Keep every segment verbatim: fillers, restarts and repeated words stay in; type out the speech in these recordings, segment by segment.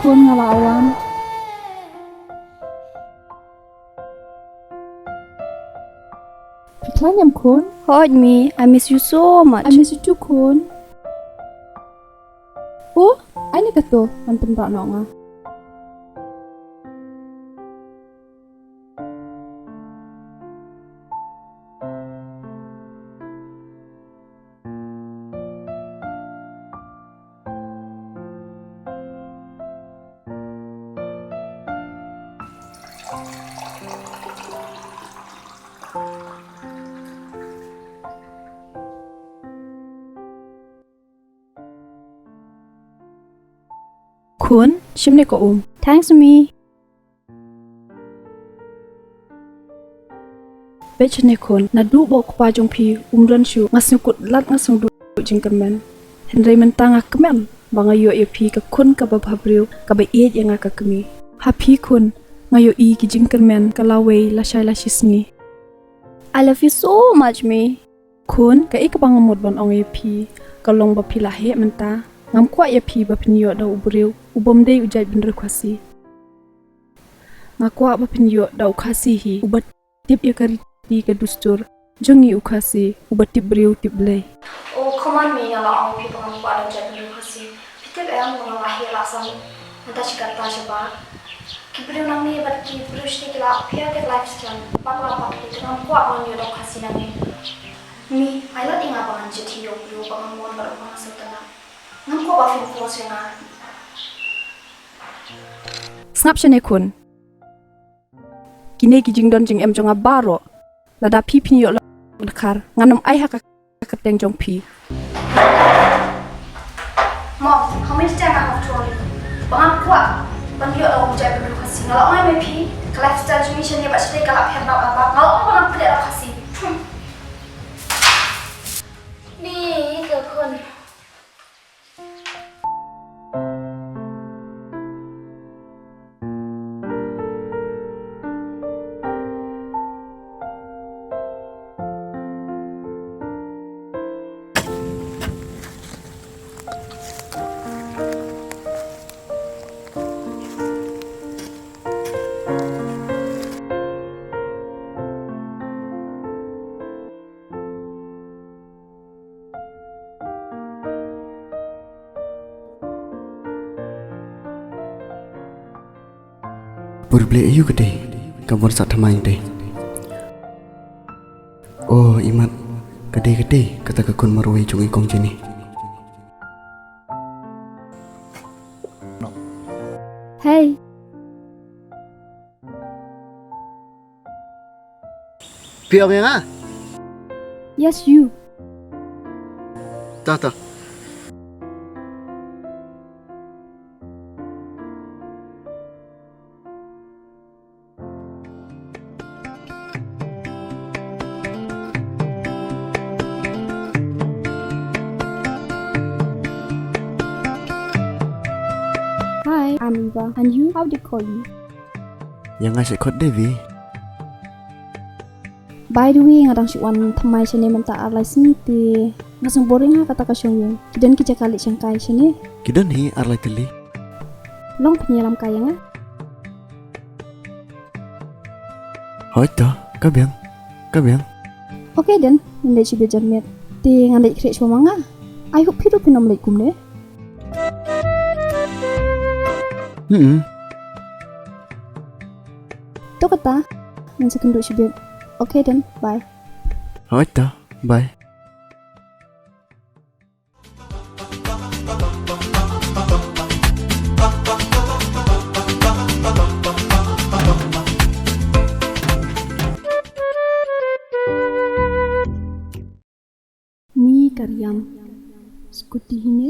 Khun, nga la wan. Phi khlaiñ em khun? Hooid mi, I miss you so much. I miss you too khun. Oh, ai ni kato, ngan pynrah noh nga. Khun, shim ne ka um. Thanks mi. Bad shane khun, naduh ba u kpa jong phi um don shuh, nga sngewkhuslai, nga sngew duh jingkyrmen. Hynrei mynta nga kmen ba nga ïoh ïa phi ka khun kaba bha briew, kaba ïeit ïa nga ka kmie. Ha phi khun, nga ïohi ki jingkyrmen ka lawei lashai lashisngi. I love you so much mi. Khun, kaei kaba nga mut ban ong ïa phi ka long ba phi la heh mynta. Ngam kwah ïa phi ba phin ïoh da u briew u bym dei u jaitbynriew Khasi. Nga kwah ba phin ïoh da u Khasi hi uba tip ïa ka riti ka dustur jong ngi u Khasi, uba tip briew tip Blei. Oh, come on mi, nga la ong phi ba ngam kwah da u jaitbynriew Khasi. Phi tip em ba nga la heh la sam mynta shi katta shabar. Ki briew nangne bad ki briew shatei ki la pher ka lifestyle, bak la bak, te ngam kwah ban ïoh da u Khasi nangne. Mi, ai lad ïa nga ba ngan jied hi ïa u briew ba nga mon bad uba nga sngewtynnat. Ngam kwah ba phin force ïa nga. Sngap shane khun. Kine ki jingdon jingem jong nga baroh, lada phi phin ïoh lok dkhar, ngan ym ai ha ka kyrteng jong phi. Mom, how many times I have told you? Ba ngam kwah ban ïoh da u jaitbynriew Khasi. Nga la ong ïa phi, ka lifestyle jong ngi shane bad shatei ka la pher bak bak bak. Nga la ong ba ngam pynïoh da u Khasi. Hmm. Ni ka khun. Pur blei aïu ka dei ka bor sa thymmai dei. Oh imat, ka dei ka dei kata ka khun marwei jong i kong Jenny. Hey. Phi ong ïa nga? Yes, you. To, to. Hi, I'm Eva. And you? How they call you? Ïa nga shu khot Devi. By the way, nga dang shu wan thymmai shane mynta ar lai sngi te nga sngewbha ïa nga kata ka shong ïing. Ki don ki jaka leit shangkai shane? Ki don hi ar lai tylli. Long pynïalam kai ïa nga. Hooid to, ka biang, ka biang. Okay then, ngan leit shibit janmiet. Te ngan leit khreh shuwa ma nga. I hope phi ruh phin ym leit kumne. Hmm. To kata, ngan sa kynduh shibit. Okay then, bye. Hooid to, bye. Ni ka riam. Scooty hi ne.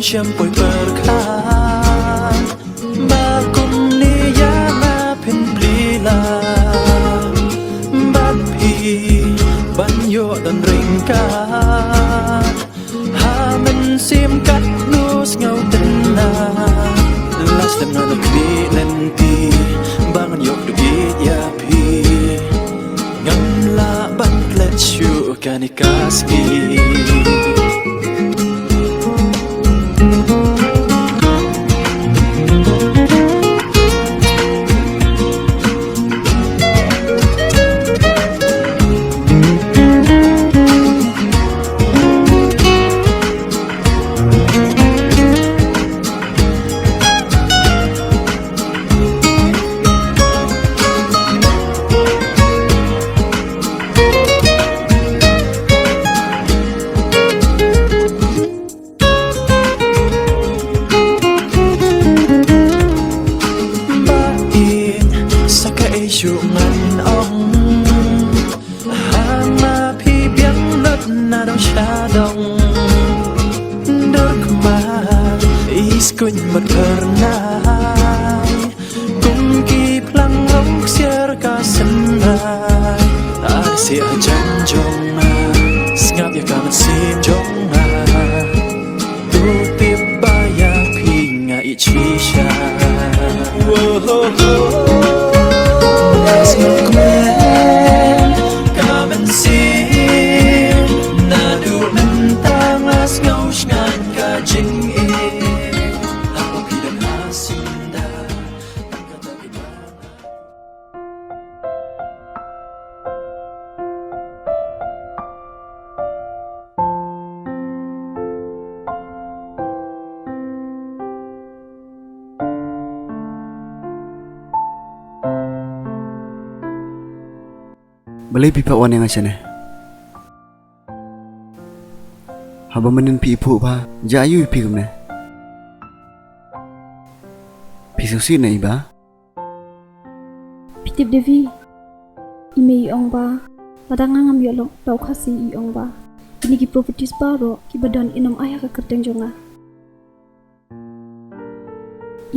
Shem poi pyrkhat ba kumne ïa nga phin plie la bad phi ban ïoh don ryngkat ha mynsiem katno sngewtynnat. Last time nga la khmih lynti ba ngan ïoh duk ïa phi, ngam lah ban klet shuh kane ka sngi. Ba ïeit sa kaei shuh ngan ong, ha ma phi biang lut na dong sha dong. Dur kma i skuin bad phyrnai, kum ki phlang rong ksiar ka synrai. Ar si hajan jong nga, sngap ïa ka mynsiem jong nga. Tu tip ba ïa phi nga ïeit shisha. Wo ho ho. Nga sngewkmen ka mynsiem, naduh mynta nga sngew shngaiñ ka jingim. Haba phi don ha syndah. Balei phi pat wan ïa nga shane? Haba mynnin phi ïoh phuh ba jia aïu ïa phi kumne? Phi sngewsih na i ba? Phi tip Devi, i mei i ong ba lada nga ngam ïoh long da u Khasi, i ong ba kine ki properties baroh kiba don in ym ai ha ka kyrteng jong nga.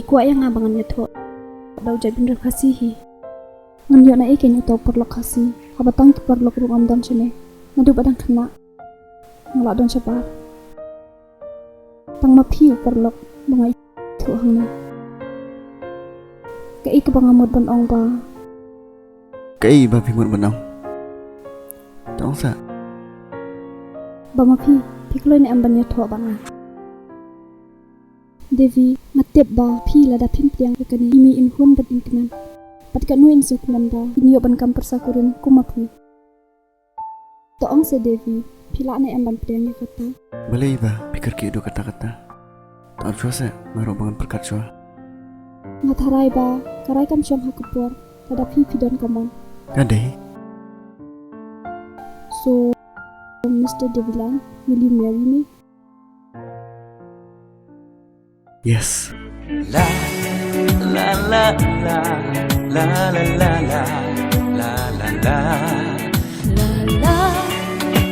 I kwah ïa nga ba ngan ïathoh da u jaitbynriew Khasi hi. Ngan ïoh na ei kein uta u paralok Khasi haba tang ki paralok ruh ngam don shane? Naduh ba dang khynnah nga la don shabar. Tang ma phi u paralok ba nga ithuh hangne. Kaei kaba nga mut ban ong ba? Kaei ba phi mut ban ong? To ong sa. Ba ma phi, phi kloi ne em ban ïathoh bad nga? Devi, nga tip ba phi lada phim pdiang ïa kane, i mei in hun bad in kmen. Bad katno in sngewkmen ba in ïoh ban kam pyrsa kurim kum ma phi. To ong se Devi, phi lah ne em ban pdiang ïa kata? Balei ba phi kyrkieh duh katta katta? To ong shuwa se, nga ruh ba ngan pyrkhat shuwa. Nga tharai ba ka rai kam shong ha ka por lada phi phi don ka mon. Ka dei. So, Mister Deviland, will you marry me? Yes. La la la la la la la la la la. La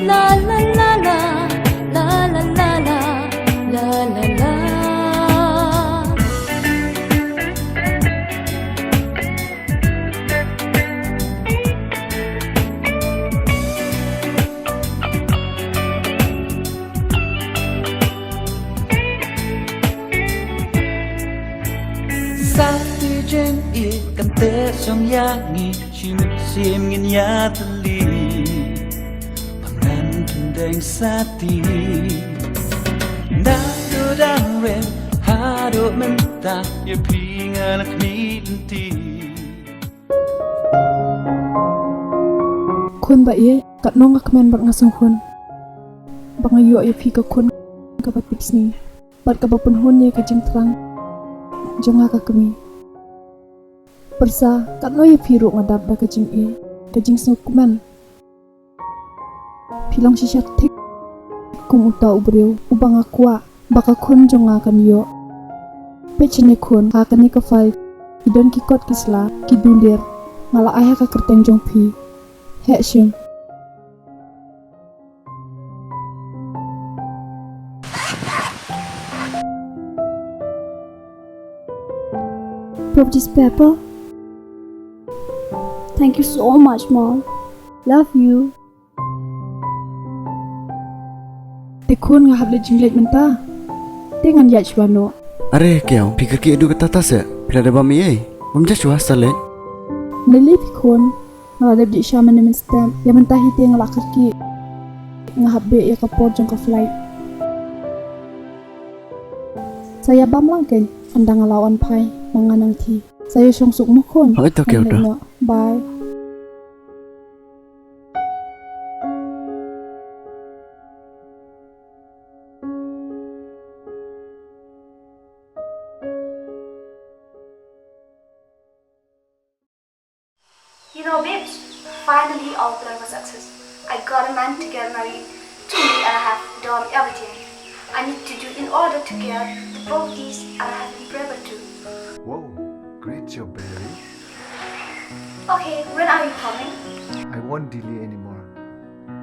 la la la la la la la la la la la. Sa tu jen i kan te song ya ngi shi mynsiem ngin ïa tylli. Pynban kyndeng sa ti. Naduh dang rem haduh mynta ïa phi nga la khmih lynti. Khun ba ïeit, katno nga kmen bad nga sngewkhun ba nga ïoh ïa phi ka khun kaba tipsngi bad kaba pynhun ïa ka jingthrang jong nga ka kmie. Pyrsa, katno ïa phi ruh nga dap da ka jingïeit, ka jingsngewkmen. Phi long shisha thik kum uta u briew uba nga kwah ba ka khun jong nga kan ïoh. Peit shane khun, ha kane ka file ki don ki kot ki sla, ki dulir, nga la ai ha ka kyrteng jong phi. Heh shim. Of this paper. Thank you so much, Mom. Love you. Te khun, nga hap leit jingleit mynta. Te ngan ïaid shuwa noh. Are Kiaw, phi kyrkieh haduh katta ta seh? Phi la dep bam ei ei? Bam ja shuwa sa leit. Lei lei phi khun. Nga la dep dih sha mynne mynstep. Ïa mynta hi te nga la kyrkieh. Nga hap beh ïa ka por jong ka flight. Sa ïa bam lang kein. Ynda nga la wan phai ma nga nang thi. Sa ïa shong suk mo khun. Hooid to Kiaw to. Bye. You know, babes, finally our plan was success. I got a man to get married to me and I have done everything I need to do in order to get the properties and I have been private too. Whoa, great job, baby. Okay, when are you coming? I won't delay anymore.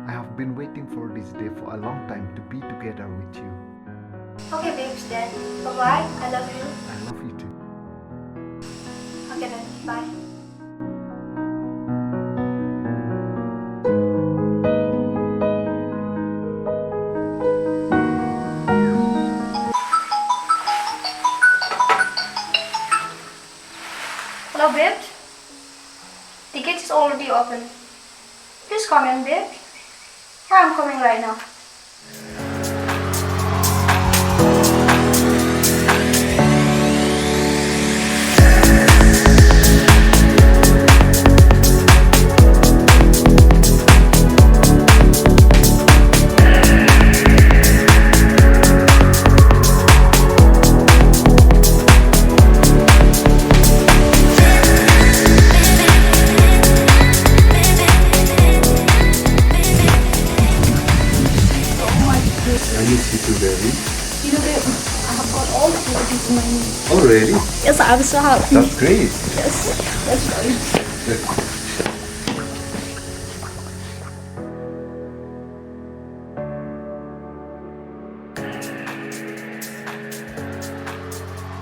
I have been waiting for this day for a long time to be together with you. Okay, babes, then. Bye-bye. I love you. I love you too. Okay, then. Bye. Hello, babes. The gate is already open. Please come in, babes. Yeah, I'm coming right now. I miss you too, baby. You know, babe, I have got all the properties in my name. Oh, really? Yes, I'm so happy. That's great. Yes, that's right.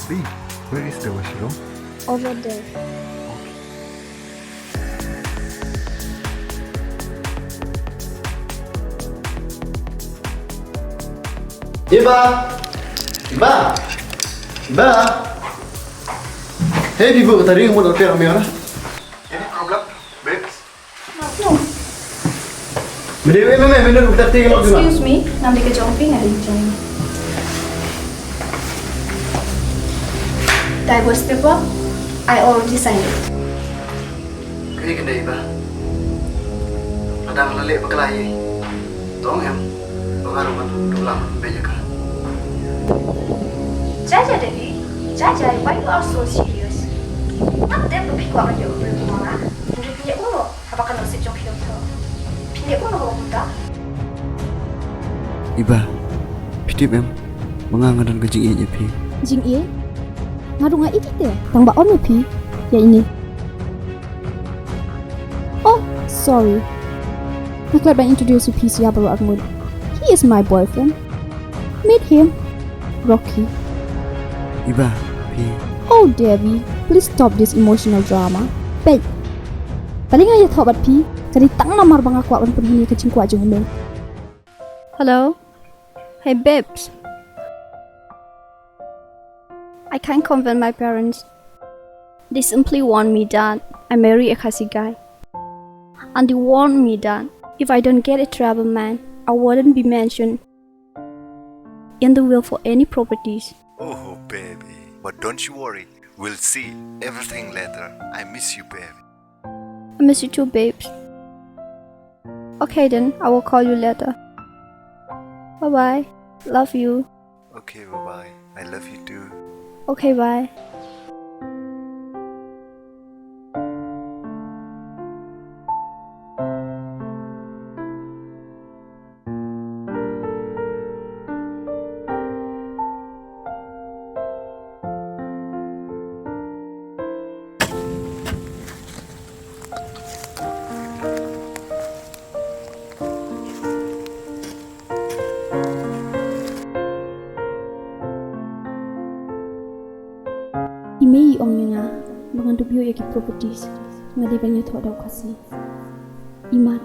B, where is the washroom? Over there. Okay. Iba! Iba! Iba! Hey, Bibu, tadi kamu tak pernah merah. Any problem, babes? No. Excuse me, nga mut ka jong phi, nga dei jong. Divorce paper, I already signed it. Kaei kane Iba? Lada nga la leh bakla ïa i, to ong em ba nga ruh ngan duh lang beit ïa ka. Jai jai Devi, jai jai, why you are so serious? Ngam tip ba phi kwah ban ïoh u briew kum nga. Hynrei phin ïoh u noh haba ka nusip jong phi u thoh. Phin ïoh u noh haba kumta. Iba, phi tip em ba nga, nga don ka jingïeit ïa phi. Jingïeit? Nga ruh nga ïeit ïa te. Tang ba ym ïa phi ïa ine. Oh, sorry. Nga klet ban introduce ïa phi sha baroh arngut. He is my boyfriend. Meet him, Rocky. Iba, phi. Oh, Devi, please stop this emotional drama. Peit. Balei nga ïathoh bad phi? Ka dei tang namar ba nga kwah ban pynhun ïa ka jingkwah jong u Mel. Hello. Hey, babes. I can't convince my parents. They simply want me that I marry a Khasi guy. And they warn me that if I don't get a tribal man, I wouldn't be mentioned in the will for any properties. Oh, baby. But don't you worry. We'll see everything later. I miss you, baby. I miss you too, babes. Okay then, I will call you later. Bye bye. Love you. Okay, bye bye. I love you too. Okay, bye. I mei i ong ïa nga ba ngan dup ïoh ïa ki properties, nga dei ban ïathoh da u Khasi. Imat,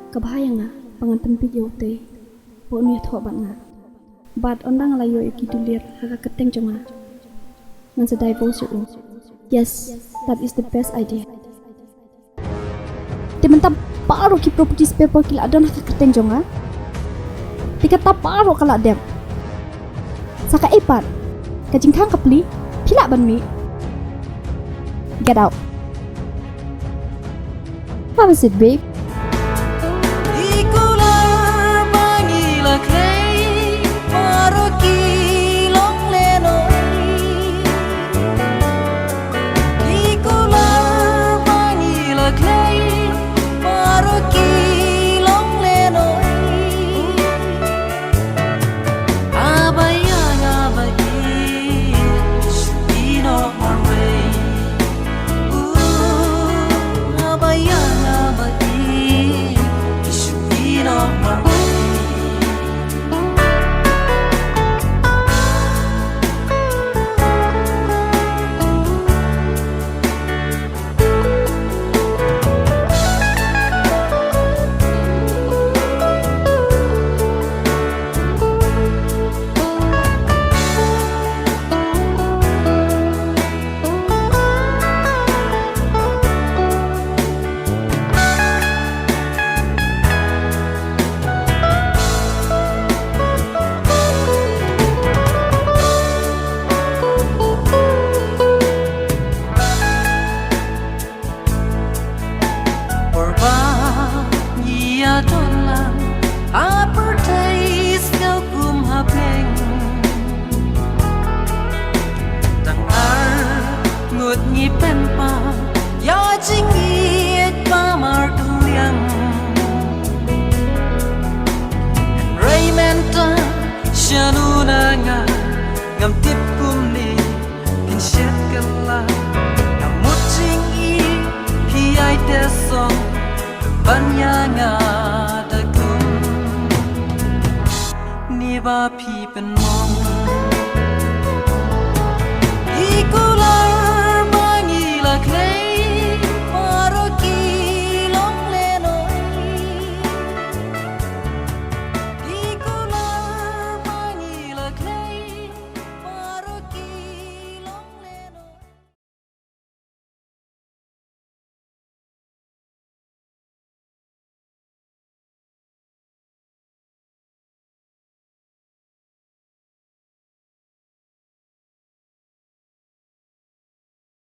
ka bha ïa nga ba ngan pynbit ïa utei ba un ïathoh bad nga. Bad ynda nga la ïoh ïa ki dulir ha ka kyrteng jong nga, ngan sa divorce ïa u. Yes, that is the best idea. Te mynta baroh ki properties paper ki la don ha ka kyrteng jong nga. Te kata baroh ka la dep. Sa kaei pat ka jingkhang ka pli phi lah ban mih? Get out. Have a seat, babe. Ikular ba ngi la khlei baroh ki long lehnoi. Ikular ba ngi la khlei baroh ki long lehnoi. Abayang abayang, shu ïehnoh marwei. Uh, abayang abayang, shu ïehnoh marwei. Por ba ngi ïa don lang ha pyrthei sngewkhum ha pdeng. Tang ar ngut ngi pynpaw ïa jingïeit ba markylliang. Hynrei mynta shano na nga ngam tip kumne. Phin shet kylla, nga mut jingïeit, phi ïai teh song ban ïa nga da kumne ba phi pynmong. Ikular